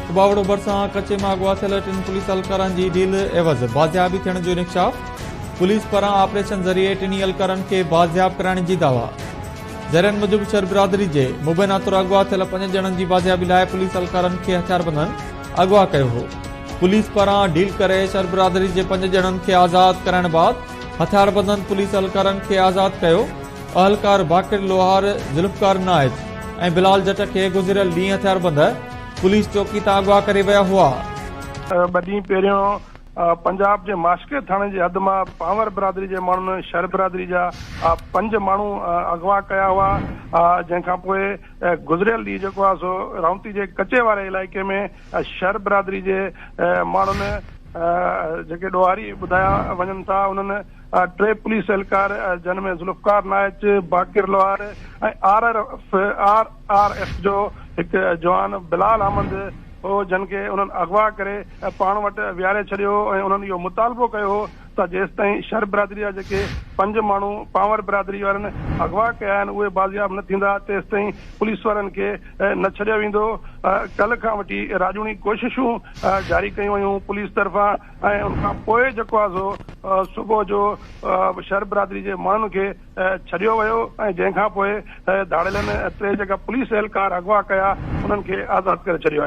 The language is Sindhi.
اوٻاوڙو ڀرسان ڪچي مان اغوا ٿيل ٽن پوليس اهلڪارن جي ڊيل عيوض بازيابي ٿيڻ جو انڪشاف، پوليس پاران آپريشن ذريعي ٽنهي اهلڪارن کي بازياب ڪرائڻ جي دعويٰ. ذريعن موجب شر برادري جي مبينا طور اغوا ٿيل پنج ڄڻن جي بازيابي لاء پوليس اهلڪارن کي هٿياربندن اغوا ڪيو هو. پوليس پاران ڊيل ڪري شر برادري جي پنج ڄڻن کي آزاد ڪرائڻ بعد هٿياربندن پوليس اهلڪارن کي آزاد ڪيو. اهلڪار باقر لوهار، ذوالفقار نائچ ۽ بلال جٽ کي گذريل ڏينهن هٿياربند پوليس چوڪي تان اغوا ڪري ويا هئا. ٻه ڏينهن پهريون پنجاب جي ماشڪي ٿاڻي جي حد مان پانور برادري جي ماڻهن شر برادري جا پنج ماڻهو اغوا ڪيا هئا، جنهن کان پوء گذريل ڏينهن جيڪو آهي سو رائونتي جي ڪچي واري علائقي ۾ شر برادري جي ماڻهن جيڪي ڏوهاري ٻڌايا وڃن ٿا انهن ٽي پوليس اهلڪار جن ۾ Zulfiqar Naich, Baqir Lohar ۽ R R R F جو هڪ جوان بلال احمد هو جن کي انهن اغوا ڪري پاڻ وٽ ويهاري ڇڏيو هو ۽ انهن اهو مطالبو ڪيو هو ته جيستائين شر برادري جا جيڪي پنج ماڻهو پانور برادري وارن اغوا ڪيا آهن اهي بازياب نه ٿيندا تيستائين پوليس وارن کي نه ڇڏيو ويندو. ڪلهه کان وٺي راڄوڻي ڪوششون جاري ڪيون ويون پوليس طرفان ۽ ان کان پوء جيڪو آهي سو صبح جو شر برادري جي ماڻهن کي ڇڏيو ويو ۽ جنهن کان پوء ڌاڙيلن ٽي جيڪا پوليس اهلڪار اغوا ڪيا انهن کي آزاد ڪري ڇڏيو آهي.